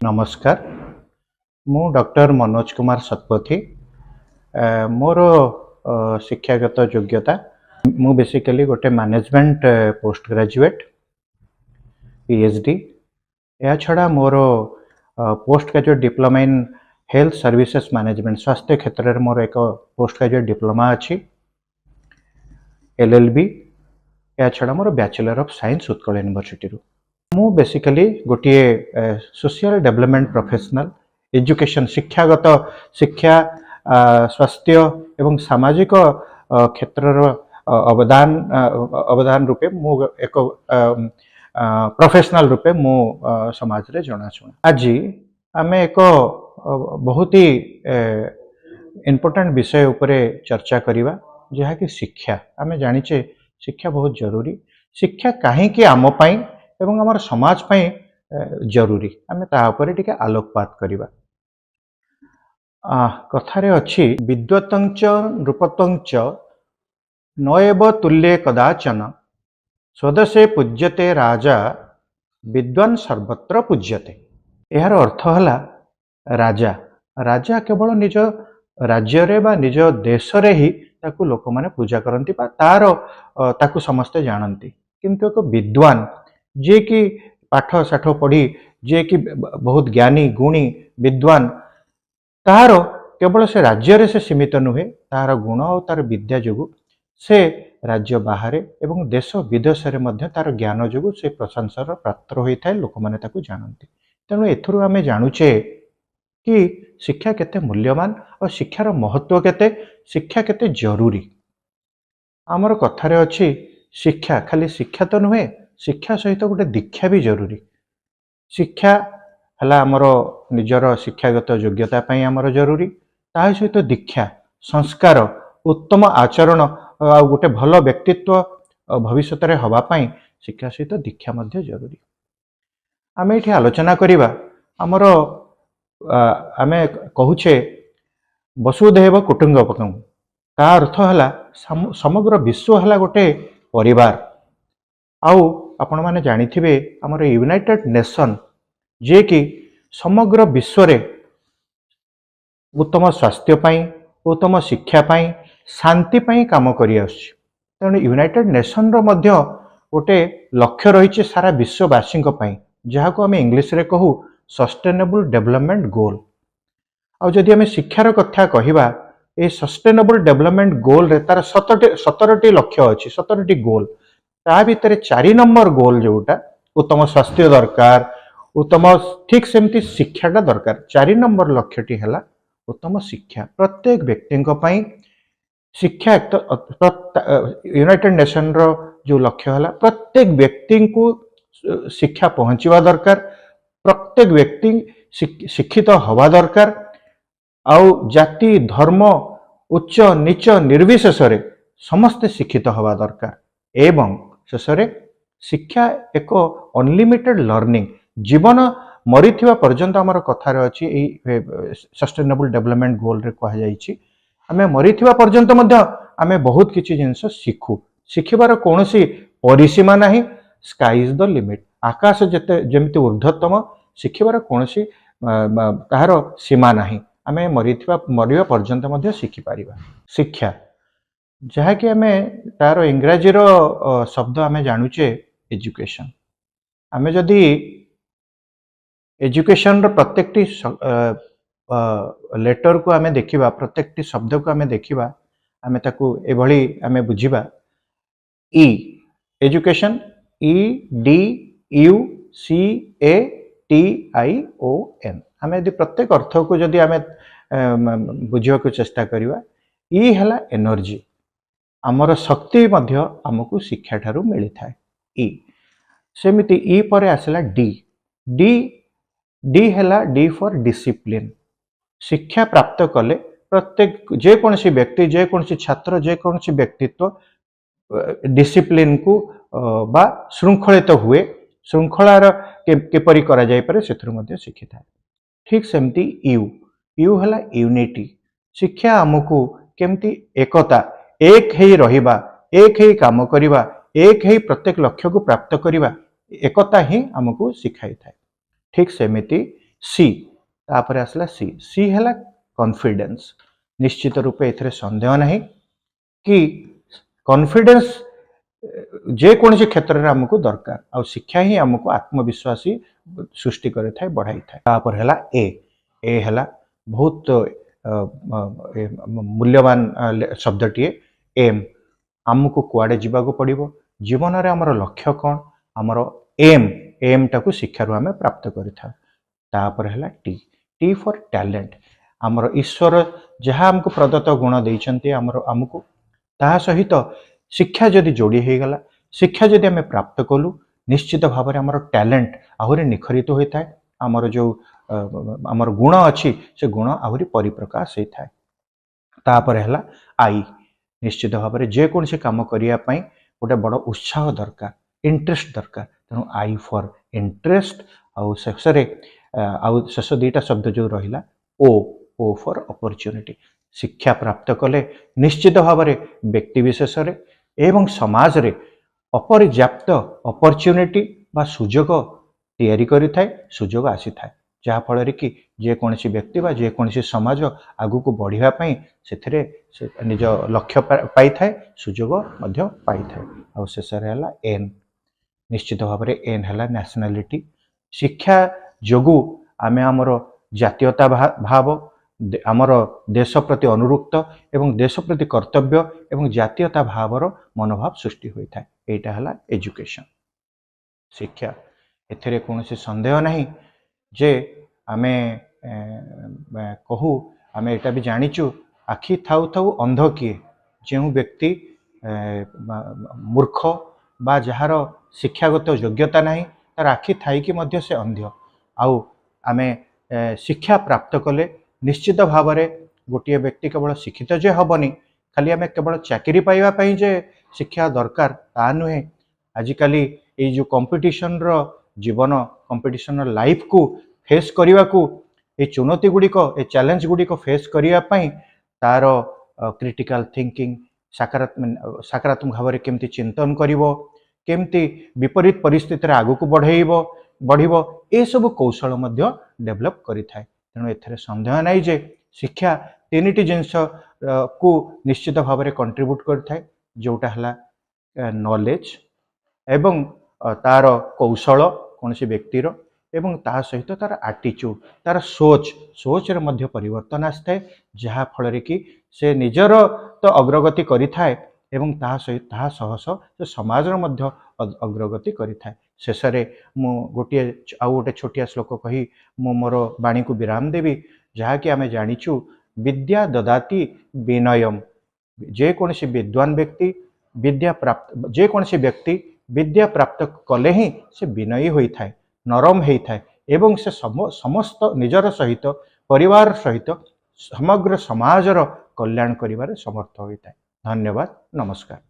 ନମସ୍କାର, ମୁଁ ଡକ୍ଟର ମନୋଜ କୁମାର ଶତପଥୀ। ମୋର ଶିକ୍ଷାଗତ ଯୋଗ୍ୟତା, ମୁଁ ବେସିକାଲି ଗୋଟେ ମ୍ୟାନେଜମେଣ୍ଟ ପୋଷ୍ଟ ଗ୍ରାଜୁଏଟ୍, PhD. ଏହା ଛଡ଼ା ମୋର post graduate diploma in health services management, ସ୍ୱାସ୍ଥ୍ୟ କ୍ଷେତ୍ରରେ ମୋର ଏକ ପୋଷ୍ଟ ଗ୍ରାଜୁଏଟ୍ ଡିପ୍ଲୋମା ଅଛି, LLB। ଏହା ଛଡ଼ା ମୋର ବ୍ୟାଚଲର ଅଫ୍ ସାଇନ୍ସ ଉତ୍କଳ ୟୁନିଭର୍ସିଟିରୁ। ମୁଁ ବେସିକାଲି ଗୋଟିଏ ସୋସିଆଲ ଡେଭଲପମେଣ୍ଟ ପ୍ରଫେସନାଲ, ଏଜୁକେସନ୍, ଶିକ୍ଷାଗତ, ଶିକ୍ଷା, ସ୍ୱାସ୍ଥ୍ୟ ଏବଂ ସାମାଜିକ କ୍ଷେତ୍ରର ଅବଦାନ ରୂପେ ମୁଁ ଏକ ପ୍ରଫେସନାଲ ରୂପେ ମୁଁ ସମାଜରେ ଜଣାଶୁଣା। ଆଜି ଆମେ ଏକ ବହୁତ ହି ଇମ୍ପୋର୍ଟାଣ୍ଟ ବିଷୟ ଉପରେ ଚର୍ଚ୍ଚା କରିବା, ଯାହାକି ଶିକ୍ଷା। ଆମେ ଜାଣିଛେ ଶିକ୍ଷା ବହୁତ ଜରୁରୀ। ଶିକ୍ଷା କାହିଁକି ଆମ ପାଇଁ ଏବଂ ଆମର ସମାଜ ପାଇଁ ଜରୁରୀ, ଆମେ ତା ଉପରେ ଟିକେ ଆଲୋକପାତ କରିବା। କଥାରେ ଅଛି, "ବିଦ୍ୱତଞ୍ଚ ନୃପତଞ୍ଚ ନଏବ ତୁଲ୍ୟେ କଦାଚନ, ସ୍ୱଦେଶେ ପୂଜ୍ୟତେ ରାଜା, ବିଦ୍ୱାନ ସର୍ବତ୍ର ପୂଜ୍ୟତେ।" ଏହାର ଅର୍ଥ ହେଲା, ରାଜା କେବଳ ନିଜ ରାଜ୍ୟରେ ବା ନିଜ ଦେଶରେ ହିଁ ତାକୁ ଲୋକମାନେ ପୂଜା କରନ୍ତି ବା ତାର ତାକୁ ସମସ୍ତେ ଜାଣନ୍ତି। କିନ୍ତୁ ଏକ ବିଦ୍ୱାନ, ଯିଏକି ପାଠ ଶାଠ ପଢ଼ି, ଯିଏକି ବହୁତ ଜ୍ଞାନୀ, ଗୁଣୀ, ବିଦ୍ୱାନ, ତାହାର କେବଳ ସେ ରାଜ୍ୟରେ ସେ ସୀମିତ ନୁହେଁ। ତାହାର ଗୁଣ ଆଉ ତାର ବିଦ୍ୟା ଯୋଗୁଁ ସେ ରାଜ୍ୟ ବାହାରେ ଏବଂ ଦେଶ ବିଦେଶରେ ମଧ୍ୟ ତାର ଜ୍ଞାନ ଯୋଗୁଁ ସେ ପ୍ରଶଂସାର ପାତ୍ର ହୋଇଥାଏ, ଲୋକମାନେ ତାକୁ ଜାଣନ୍ତି। ତେଣୁ ଏଥିରୁ ଆମେ ଜାଣୁଛେ କି ଶିକ୍ଷା କେତେ ମୂଲ୍ୟବାନ ଆଉ ଶିକ୍ଷାର ମହତ୍ଵ କେତେ, ଶିକ୍ଷା କେତେ ଜରୁରୀ। ଆମର କଥାରେ ଅଛି, ଶିକ୍ଷା ଖାଲି ଶିକ୍ଷା ତ ନୁହେଁ, ଶିକ୍ଷା ସହିତ ଗୋଟେ ଦୀକ୍ଷା ବି ଜରୁରୀ। ଶିକ୍ଷା ହେଲା ଆମର ନିଜର ଶିକ୍ଷାଗତ ଯୋଗ୍ୟତା ପାଇଁ ଆମର ଜରୁରୀ, ତା ସହିତ ଦୀକ୍ଷା, ସଂସ୍କାର, ଉତ୍ତମ ଆଚରଣ ଆଉ ଗୋଟେ ଭଲ ବ୍ୟକ୍ତିତ୍ୱ ଭବିଷ୍ୟତରେ ହେବା ପାଇଁ ଶିକ୍ଷା ସହିତ ଦୀକ୍ଷା ମଧ୍ୟ ଜରୁରୀ। ଆମେ ଏଠି ଆଲୋଚନା କରିବା, ଆମର ଆମେ କହୁଛେ "ବସୁଧୈବ କୁଟୁମ୍ବକମ୍"। ତା ଅର୍ଥ ହେଲା ସମଗ୍ର ବିଶ୍ୱ ହେଲା ଗୋଟେ ପରିବାର। ଆଉ ଆପଣମାନେ ଜାଣିଥିବେ, ଆମର ୟୁନାଇଟେଡ୍ ନେସନ୍, ଯିଏକି ସମଗ୍ର ବିଶ୍ୱରେ ଉତ୍ତମ ସ୍ୱାସ୍ଥ୍ୟ ପାଇଁ, ଉତ୍ତମ ଶିକ୍ଷା ପାଇଁ, ଶାନ୍ତି ପାଇଁ କାମ କରିଆସୁଛି। ତେଣୁ ୟୁନାଇଟେଡ୍ ନେସନ୍ର ମଧ୍ୟ ଗୋଟେ ଲକ୍ଷ୍ୟ ରହିଛି ସାରା ବିଶ୍ୱବାସୀଙ୍କ ପାଇଁ, ଯାହାକୁ ଆମେ ଇଂଲିଶରେ କହୁ ସଷ୍ଟେନେବୁଲ୍ ଡେଭଲପମେଣ୍ଟ ଗୋଲ୍। ଆଉ ଯଦି ଆମେ ଶିକ୍ଷାର କଥା କହିବା, ଏଇ ସଷ୍ଟେନେବୁଲ୍ ଡେଭଲପମେଣ୍ଟ ଗୋଲ୍ରେ ତାର 17ଟି ଲକ୍ଷ୍ୟ ଅଛି, 17ଟି ଗୋଲ୍। ତା ଭିତରେ 4 ନମ୍ବର ଗୋଲ୍, ଯୋଉଟା ଉତ୍ତମ ସ୍ୱାସ୍ଥ୍ୟ ଦରକାର, ଉତ୍ତମ, ଠିକ ସେମିତି ଶିକ୍ଷାଟା ଦରକାର। 4 ନମ୍ବର ଲକ୍ଷ୍ୟଟି ହେଲା ଉତ୍ତମ ଶିକ୍ଷା ପ୍ରତ୍ୟେକ ବ୍ୟକ୍ତିଙ୍କ ପାଇଁ। ଶିକ୍ଷା ୟୁନାଇଟେଡ୍ ନେସନର ଯୋଉ ଲକ୍ଷ୍ୟ ହେଲା, ପ୍ରତ୍ୟେକ ବ୍ୟକ୍ତିଙ୍କୁ ଶିକ୍ଷା ପହଞ୍ଚିବା ଦରକାର, ପ୍ରତ୍ୟେକ ବ୍ୟକ୍ତି ଶିକ୍ଷିତ ହେବା ଦରକାର ଆଉ ଜାତି, ଧର୍ମ, ଉଚ୍ଚ ନୀଚ ନିର୍ବିଶେଷରେ ସମସ୍ତେ ଶିକ୍ଷିତ ହେବା ଦରକାର। ଏବଂ ଶେଷରେ ଶିକ୍ଷା ଏକ ଅନଲିମିଟେଡ୍ ଲର୍ଣ୍ଣିଂ, ଜୀବନ ମରିଥିବା ପର୍ଯ୍ୟନ୍ତ। ଆମର କଥାରେ ଅଛି, ଏଇ ସଷ୍ଟେନେବୁଲ୍ ଡେଭଲପମେଣ୍ଟ ଗୋଲରେ କୁହାଯାଇଛି, ଆମେ ମରିଥିବା ପର୍ଯ୍ୟନ୍ତ ମଧ୍ୟ ଆମେ ବହୁତ କିଛି ଜିନିଷ ଶିଖୁ। ଶିଖିବାର କୌଣସି ପରିସୀମା ନାହିଁ। Sky is the limit. ଆକାଶ ଯେତେ ଯେମିତି ଉର୍ଦ୍ଧ୍ୱତମ, ଶିଖିବାର କୌଣସି ତାହାର ସୀମା ନାହିଁ। ଆମେ ମରିବା ପର୍ଯ୍ୟନ୍ତ ମଧ୍ୟ ଶିଖିପାରିବା। ଶିକ୍ଷା, ଯାହାକି ଆମେ ତାର ଇଂରାଜୀର ଶବ୍ଦ ଆମେ ଜାଣୁଛେ ଏଜୁକେସନ। ଆମେ ଯଦି ଏଜୁକେସନର ପ୍ରତ୍ୟେକଟି ଲେଟରକୁ ଆମେ ଦେଖିବା, ପ୍ରତ୍ୟେକଟି ଶବ୍ଦକୁ ଆମେ ଦେଖିବା, ଆମେ ତାକୁ ଏଭଳି ଆମେ ବୁଝିବା। E, education, E D U C A T I O N। ଆମେ ଯଦି ପ୍ରତ୍ୟେକ ଅର୍ଥକୁ ଯଦି ଆମେ ବୁଝିବାକୁ ଚେଷ୍ଟା କରିବା, ଇ ହେଲା ଏନର୍ଜି। ଆମର ଶକ୍ତି ମଧ୍ୟ ଆମକୁ ଶିକ୍ଷାଠାରୁ ମିଳିଥାଏ, ଇ। ସେମିତି ଇ ପରେ ଆସିଲା ଡି। ଡି, ଡି ହେଲା ଡି ଫର୍ ଡିସିପ୍ଲିନ୍। ଶିକ୍ଷା ପ୍ରାପ୍ତ କଲେ ପ୍ରତ୍ୟେକ, ଯେକୌଣସି ବ୍ୟକ୍ତି, ଯେକୌଣସି ଛାତ୍ର, ଯେକୌଣସି ବ୍ୟକ୍ତିତ୍ୱ ଡିସିପ୍ଲିନକୁ ବା ଶୃଙ୍ଖଳିତ ହୁଏ। ଶୃଙ୍ଖଳାର କିପରି କରାଯାଇପାରେ, ସେଥିରୁ ମଧ୍ୟ ଶିଖିଥାଏ। ଠିକ୍ ସେମିତି you. You ହେଲା ୟୁନିଟି। ଶିକ୍ଷା ଆମକୁ କେମିତି ଏକତା, ଏକ ହେଇ ରହିବା, ଏକ ହେଇ କାମ କରିବା, ଏକ ହେଇ ପ୍ରତ୍ୟେକ ଲକ୍ଷ୍ୟକୁ ପ୍ରାପ୍ତ କରିବା, ଏକତା ହିଁ ଆମକୁ ଶିଖାଇଥାଏ। ଠିକ୍ ସେମିତି ସି, ତାପରେ ଆସିଲା ସି। ସି ହେଲା କନଫିଡେନ୍ସ। ନିଶ୍ଚିତ ରୂପେ ଏଥିରେ ସନ୍ଦେହ ନାହିଁ କି କନଫିଡେନ୍ସ ଯେକୌଣସି କ୍ଷେତ୍ରରେ ଆମକୁ ଦରକାର, ଆଉ ଶିକ୍ଷା ହିଁ ଆମକୁ ଆତ୍ମବିଶ୍ୱାସୀ ସୃଷ୍ଟି କରିଥାଏ, ବଢ଼ାଇଥାଏ। ତାପରେ ହେଲା ଏ। ଏ ହେଲା ବହୁତ ମୂଲ୍ୟବାନ ଶବ୍ଦଟିଏ, ଏମ୍। ଆମକୁ କୁଆଡ଼େ ଯିବାକୁ ପଡ଼ିବ, ଜୀବନରେ ଆମର ଲକ୍ଷ୍ୟ କ'ଣ, ଆମର ଏମ୍, ଏମ୍ଟାକୁ ଶିକ୍ଷାରୁ ଆମେ ପ୍ରାପ୍ତ କରିଥାଉ। ତାପରେ ହେଲା ଟି, ଟି ଫର୍ ଟ୍ୟାଲେଣ୍ଟ। ଆମର ଈଶ୍ୱର ଯାହା ଆମକୁ ପ୍ରଦତ୍ତ ଗୁଣ ଦେଇଛନ୍ତି ଆମର ଆମକୁ, ତାହା ସହିତ ଶିକ୍ଷା ଯଦି ଯୋଡ଼ି ହେଇଗଲା, ଶିକ୍ଷା ଯଦି ଆମେ ପ୍ରାପ୍ତ କଲୁ, ନିଶ୍ଚିତ ଭାବରେ ଆମର ଟ୍ୟାଲେଣ୍ଟ ଆହୁରି ନିଖରିତ ହୋଇଥାଏ। ଆମର ଯେଉଁ ଆମର ଗୁଣ ଅଛି, ସେ ଗୁଣ ଆହୁରି ପରିପ୍ରକାଶ ହେଇଥାଏ। ତାପରେ ହେଲା I. ନିଶ୍ଚିତ ଭାବରେ ଯେକୌଣସି କାମ କରିବା ପାଇଁ ଗୋଟେ ବଡ଼ ଉତ୍ସାହ ଦରକାର, ଇଣ୍ଟରେଷ୍ଟ ଦରକାର। ତେଣୁ I for interest. ଆଉ ଶେଷରେ ଆଉ ଶେଷ ଦୁଇଟା ଶବ୍ଦ ଯେଉଁ ରହିଲା, ଓ, ଓ ଫର୍ ଅପରଚ୍ୟୁନିଟି। ଶିକ୍ଷା ପ୍ରାପ୍ତ କଲେ ନିଶ୍ଚିତ ଭାବରେ ବ୍ୟକ୍ତି ବିଶେଷରେ ଏବଂ ସମାଜରେ ଅପର୍ଯ୍ୟାପ୍ତ ଅପରଚ୍ୟୁନିଟି ବା ସୁଯୋଗ ତିଆରି କରିଥାଏ, ସୁଯୋଗ ଆସିଥାଏ, ଯାହାଫଳରେ କି ଯେକୌଣସି ବ୍ୟକ୍ତି ବା ଯେକୌଣସି ସମାଜ ଆଗକୁ ବଢ଼ିବା ପାଇଁ ସେଥିରେ ସେ ନିଜ ଲକ୍ଷ୍ୟ ପାଇଥାଏ, ସୁଯୋଗ ମଧ୍ୟ ପାଇଥାଏ। ଆଉ ଶେଷରେ ହେଲା ଏନ୍। ନିଶ୍ଚିତ ଭାବରେ ଏନ୍ ହେଲା ନ୍ୟାସନାଲିଟି। ଶିକ୍ଷା ଯୋଗୁଁ ଆମେ ଆମର ଜାତୀୟତା ଭାବ, ଆମର ଦେଶ ପ୍ରତି ଅନୁରକ୍ତ ଏବଂ ଦେଶ ପ୍ରତି କର୍ତ୍ତବ୍ୟ ଏବଂ ଜାତୀୟତା ଭାବର ମନୋଭାବ ସୃଷ୍ଟି ହୋଇଥାଏ। ଏଇଟା ହେଲା ଏଜୁକେସନ୍, ଶିକ୍ଷା। ଏଥିରେ କୌଣସି ସନ୍ଦେହ ନାହିଁ ଯେ ଆମେ କହୁ, ଆମେ ଏଇଟା ବି ଜାଣିଛୁ, ଆଖି ଥାଉ ଥାଉ ଅନ୍ଧ କିଏ? ଯେଉଁ ବ୍ୟକ୍ତି ମୂର୍ଖ ବା ଯାହାର ଶିକ୍ଷାଗତ ଯୋଗ୍ୟତା ନାହିଁ, ତାର ଆଖି ଥାଇକି ମଧ୍ୟ ସେ ଅନ୍ଧ। ଆଉ ଆମେ ଶିକ୍ଷା ପ୍ରାପ୍ତ କଲେ ନିଶ୍ଚିତ ଭାବରେ ଗୋଟିଏ ବ୍ୟକ୍ତି କେବଳ ଶିକ୍ଷିତ ଯେ ହେବନି, ଖାଲି ଆମେ କେବଳ ଚାକିରି ପାଇବା ପାଇଁ ଯେ ଶିକ୍ଷା ଦରକାର ତା ନୁହେଁ। ଆଜିକାଲି ଏଇ ଯେଉଁ କମ୍ପିଟିସନର ଜୀବନ, କମ୍ପିଟିସନର ଲାଇଫକୁ ଫେସ୍ କରିବାକୁ, ଏଇ ଚୁନୌତି ଗୁଡ଼ିକ, ଏ ଚ୍ୟାଲେଞ୍ଜ ଗୁଡ଼ିକ ଫେସ୍ କରିବା ପାଇଁ ତାର କ୍ରିଟିକାଲ ଥିଙ୍କିଂ, ସକାରାତ୍ମକ ଭାବରେ କେମିତି ଚିନ୍ତନ କରିବ, କେମିତି ବିପରୀତ ପରିସ୍ଥିତିରେ ଆଗକୁ ବଢ଼ିବ, ଏସବୁ କୌଶଳ ମଧ୍ୟ ଡେଭଲପ୍ କରିଥାଏ। ତେଣୁ ଏଥିରେ ସନ୍ଦେହ ନାହିଁ ଯେ ଶିକ୍ଷା ତିନିଟି ଜିନିଷ କୁ ନିଶ୍ଚିତ ଭାବରେ କଣ୍ଟ୍ରିବ୍ୟୁଟ୍ କରିଥାଏ, ଯେଉଁଟା ହେଲା ନଲେଜ ଏବଂ ତାର କୌଶଳ କୌଣସି ବ୍ୟକ୍ତିର, ଏବଂ ତା ସହିତ ତାର ଆଟିଚ୍ୟୁଡ଼, ତାର ସୋଚରେ ମଧ୍ୟ ପରିବର୍ତ୍ତନ ଆସିଥାଏ, ଯାହାଫଳରେ କି ସେ ନିଜର ତ ଅଗ୍ରଗତି କରିଥାଏ ଏବଂ ତାହା ସହିତ ତାହା ସହ ସହ ସେ ସମାଜର ମଧ୍ୟ ଅଗ୍ରଗତି କରିଥାଏ। ଶେଷରେ ମୁଁ ଆଉ ଗୋଟେ ଛୋଟିଆ ଶ୍ଲୋକ କହି ମୁଁ ମୋର ବାଣୀକୁ ବିରାମ ଦେବି, ଯାହାକି ଆମେ ଜାଣିଛୁ, ବିଦ୍ୟା ଦଦାତି ବିନୟମ। ଯେକୌଣସି ବିଦ୍ୱାନ ବ୍ୟକ୍ତି ବିଦ୍ୟା ପ୍ରାପ୍ତ, ଯେକୌଣସି ବ୍ୟକ୍ତି ବିଦ୍ୟା ପ୍ରାପ୍ତ କଲେ ହିଁ ସେ ବିନୟୀ ହୋଇଥାଏ, ନରମ ହେଇଥାଏ ଏବଂ ସେ ସମସ୍ତ ନିଜର ସହିତ, ପରିବାର ସହିତ ସମଗ୍ର ସମାଜର କଲ୍ୟାଣ କରିବାରେ ସମର୍ଥ ହୋଇଥାଏ। ଧନ୍ୟବାଦ, ନମସ୍କାର।